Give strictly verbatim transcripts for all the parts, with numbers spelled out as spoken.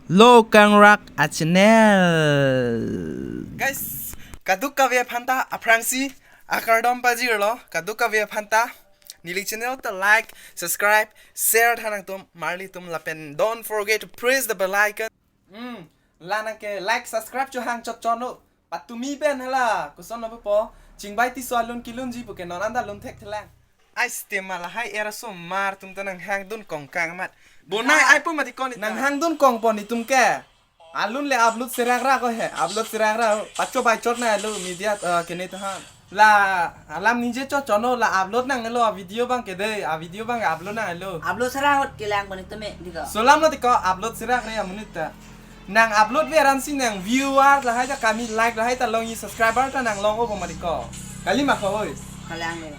Lo Kangrak a channel. Guys, kadokave aphanta aphrangsi akardom pajirlo, kadokave aphanta neli channel ta like, subscribe, share tha nangtum, marli atum lapen don't forget to press the bell icon. Hmm, la nang ke like, subscribe chohang chotchonlo. Patumi pen hala, koson lo po. Chingbai Tisso alun kelunji puke non anta lun thekthelang. Ai stem ma lahai era osomar atum ta nanghangdun kongkang mat. Bonai ai po mati ko neta. Nanghangdun kongpo netum ke. Alun le upload serak ra ko he. Upload serak ra. Pacho bai chot nanglo media, eh, kene tahan. La alam ningje chotchonlo, la upload nanglo a video abang ke dei. A video abang upload nanglo. Upload serak hot kelang bani teme diko. Solam lo tiko upload serak re amonit ta. Nang upload ver ansi nang viewer lahai ta kami, like lahai ta longji, subscriber ta nang long-o bo mati ko. Kali ma ko hoi. Kalang le.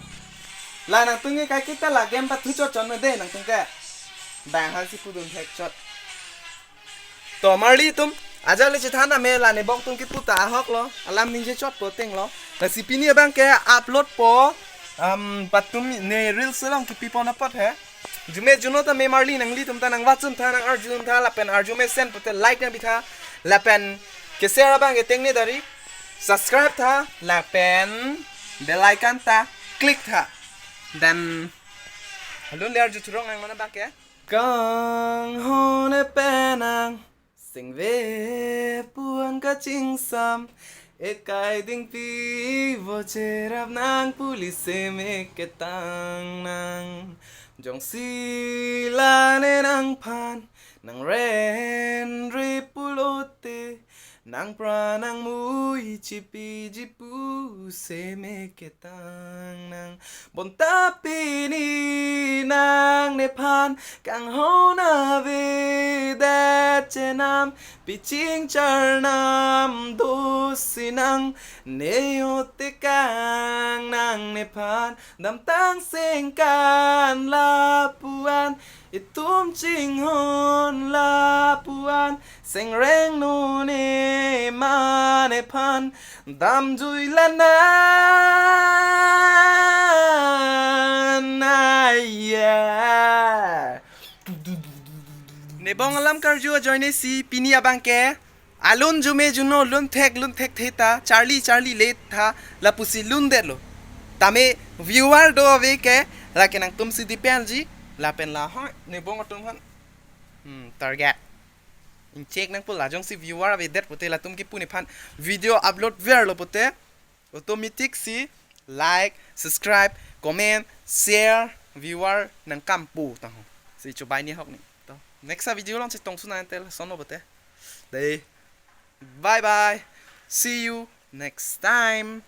La nangtum ke kaiketa la game pathu chotchonlo dei nangtum ke. Bang halsi pudun thek chot. To marli atum, ajat le chethan ame la nebong atum kepu ta ahok lo, alam ningje chotpo ateng lo. Lasi pini abang ke upload po, um, patumi ne reels along kepi pon apot he. Jume juno tame marli nanglitum ta nangvachun tha, nang-arjun tha, lapen arju mesen pute like nangpi tha, lapen ke share abang ke tengne dari, subscribe tha, lapen bell icon ta click tha. Then, alun le arju thurong nang mana abang ke. Kanghon e penang, sengve puan kachingsam, ekai dingpi vo cherap nang, puli seme ketang nang. Jongsi la ne nangphan nang ren ri pulote, nang pran nang mui chipiji pu seme ketang nang. Bonta pini nang nephan kanghon avedet chenam, piching charnam dosi nang, ne otekang nang nephan damtang sengkan lapuan, itum chinghon lapuan, sengreng none ma nephan damjui lanan aya. Nebong alam karju ajoine si pini abang ke alun jume juno lun thek lun thekthe ta, charli charli le tha, lapusi lundetlo. Tame viewer do ave ke, lake nangtum si dependji, lapen la hoi nebong atum aphan, hmm, target. Ingchek nangpo, la jongsi viewer avedet pute latum kepu nephan video upload verlo pute, automatic si like, subscribe, comment, share, viewer nangkampo tang ho. Si chobai ni ahok ni. To, next a video along chetongsun nang tel sono pute. Dei. Bye bye. See you next time.